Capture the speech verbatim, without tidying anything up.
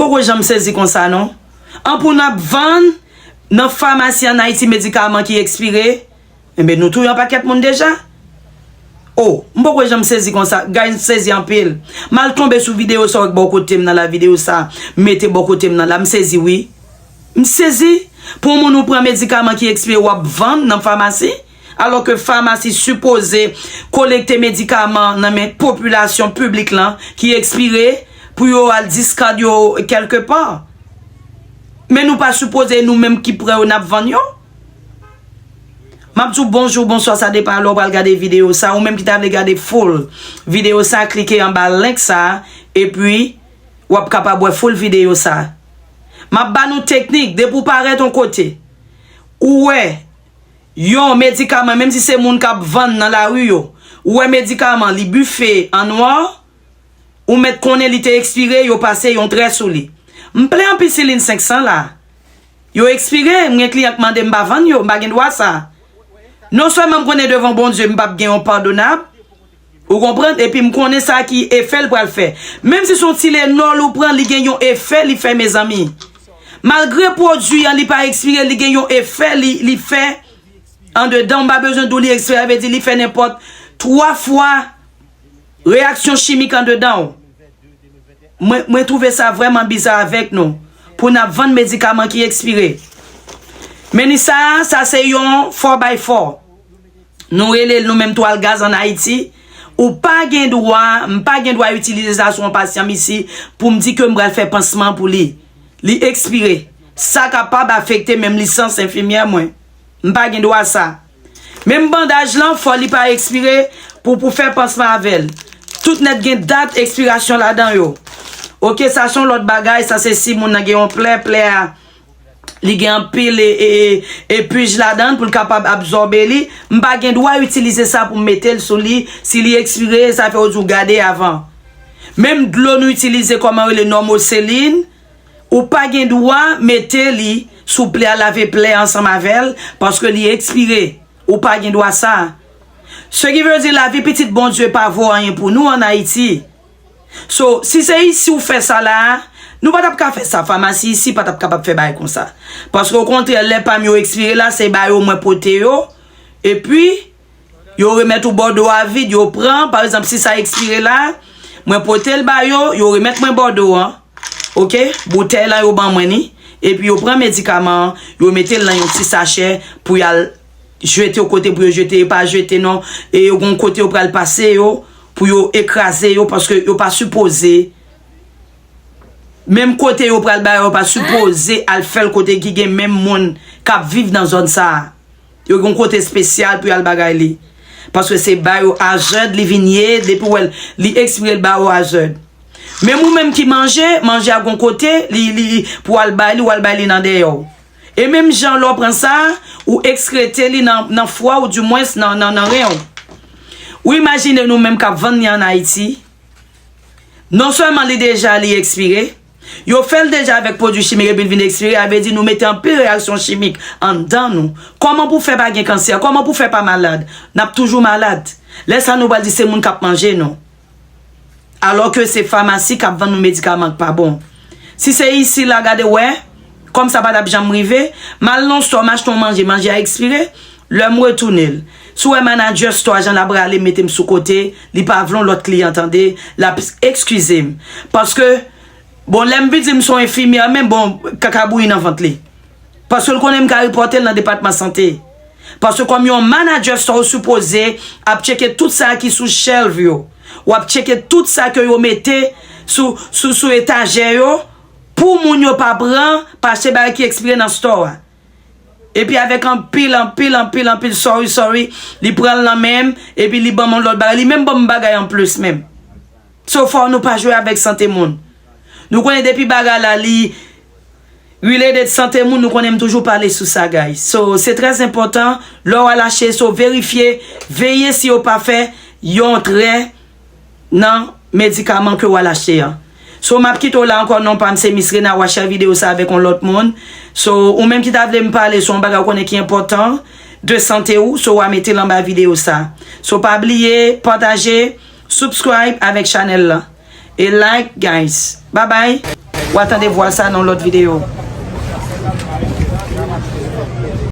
Poko janm sezi konsa non. An pou n ap vann nan famasi ann Ayiti medikaman ki ekspire, enben nou touye yon pakèt moun deja. O, m poko janm sezi konsa, guys, m sezi anpil. M al tonbe sou videyo sa w wè k bò kote m nan la, videyo sa mete bò kote m nan la, m sezi wi. M sezi. Pou yon moun ou pran medikaman ki ekspire w ap vann nan famasi, alò ke famasi sipoze kolekte medikaman nan men popilasyon piblik lan ki ekspire pou yo al diskad yo kèlke pa. Men nou pa sipoze nou menm ki pran yo n ap vann yo. M ap di w bonjou, bonswa, sa depann lè w pral gade videyo sa. Ou menm ki ta vle gade full videyo sa, klike anba link sa, epi w ap kapab wè full videyo sa. M ap ba nou teknik, depi w parèt yon kote, ou wè yon medikaman, menm si se moun k ap vann nan lari yo, ou wè medikaman, li bife an nwa, ou mèt konnen li te ekspire, yo pase yon trè sou li. M plen yon pisilin senk san la. Yo ekspire, m gen kliyan k mande m pa vann yo, m pa gen dwa sa. Non sèlman m konnen devan Bondye m p ap gen yon padonab, ou konprann, epi m konnen sa ki efè l pral fè. Menm si se yon Tylenol ou pran, li gen yon efè li fè, mezanmi. Malgre pwodui an li pa ekspire, li gen yon efè li, li fè andedan w. M pa bezwen di w li ekspire, sa vle di li fè nenpòt twa fwa reyaksyon chimik andedan w. Mwen, mwen twouve sa vrèman biza avèk nou, pou n ap vann medikaman ki ekspire. Men ni sa, sa se yon four by four. Nou rele l nou menm twal gaz ann Ayiti. Ou pa gen dwa, m pa gen dwa itilize sa sou yon pasyan m isi pou m di ke m pral fè pansman pou li. Li ekspire. Sa kapab afekte menm lisans enfimyè mwen. M pa gen dwa sa. Menm bandaj lan, fò li pa ekspire pou, pou fè pansman avè l. Tout nèt gen dat ekspirasyon ladan yo. Oke, sa se yon lòt bagay, sa se si moun nan gen yon plè, plè a, li gen anpil e, e, e, e pij ladan l pou l kapab absòbe li. M pa gen dwa itilize sa pou m mete l sou li. Si li ekspire, sa fè yo di w gade avan. Menm dlo nou itilize, kòman rele, nòmoselin, ou pa gen dwa mete li sou plè a, lave plè a ansanm avè l, paske li ekspire. Ou pa gen dwa sa. Ce qui veut dire, lavi pitit Bondye pa vo anyen pou nou ann Ayiti. So, si se isi ou fè sa la, nou pa t ap ka fè sa. Famasi isi pa t ap kapab fè bagay konsa. Paske okontrè, lè pa m yo ekspire la, se ba yo mwen pote yo. Epi, yo remèt ou bòdwo a vid, yo pran, pa egzanp, si sa ekspire la, mwen pote l ba yo, yo remèt mwen bòdwo an. Oke, boutèy lan yo ban mwen ni. Epi yo pran medikaman an, yo mete l nan yon ti sachè pou y al jete yo kote pou yo jete, yo pa jete non. E yo gon kote yo pral pase yo pou yo ekraze yo, paske yo pa sipoze. Menm kote yo pral ba yo, yo pa sipoze al fè l kote ki gen menm moun k ap viv nan zòn sa a. Yo gen yon kote espesyal pou y al bagay li. Paske se ba yo azèd li vin ye, depi w wè l, li ekspire l ba yo azèd. Menm ou menm ki manje, manje a gon kote, li, li, pou w al bay li, w al bay li nan dèyè w. E menm jan lè w pran sa, ou ekskrete li nan, nan fwa w, dimwens nan, nan, nan ren w. Ou imajine nou menm k ap vann li ann Ayiti, non sèlman li deja li ekspire, yo fè l deja avèk pwodui chimik epi l vin ekspire, sa vle di nou mete anpil reyaksyon chimik anndan nou. Kòman pou fè pa gen kansè? Kòman pou fè pa malad? N ap toujou malad. Lè sa nou pral di se moun k ap manje nou. Alò ke se famasi k ap vann nou medikaman k pa bon. Si se isi la, gade wè, kòm sa pa t ap janm rive, m al nan stò, m achte yon manje, manje a ekspire, lè m retounen l. Si w wè manadjè stò a jan l ap rale mete m sou kote, li pa vle yon lòt kliyan tande, l ap ekskize m. Paske, bon, lè m vin di m se yon enfimyè, men bon, kaka bouyi nan vant li. Paske l konnen m ka repòte l nan depatman sante. Paske kòm yon manadjè stò, ou sipoze ap tcheke tout sa ki sou shelf yo. W ap tcheke tout sa ke yo mete sou, sou, sou etajè yo pou moun yo pa pran, pa achte bagay ki ekspire nan stò a. Epi avèk anpil, anpil, anpil, anpil sorry, sorry, li pran l nan men m, epi li ban m yon lòt bagay. Li menm ban m bagay anplis menm. So fò nou pa jwe avèk sante moun. Nou konnen depi bagay la li related sante moun, nou konnen m toujou pale sou sa, guys. So, se trè enpòtan, lè w al achte, so verifye, veye si yo pa fè yon trè nan medikaman ke w al achte an. So, m ap kite w la ankò, non pa m se Miss Rena, w a share videyo sa avèk yon lòt moun. So, ou menm ki ta vle m pale sou yon bagay ou konnen ki enpòtan de sante ou, so w a mete l anba videyo sa. So, pa bliye pataje, subscribe avèk chanèl la. E like, guys. Bye bye. W a tande vwa sa nan yon lòt videyo.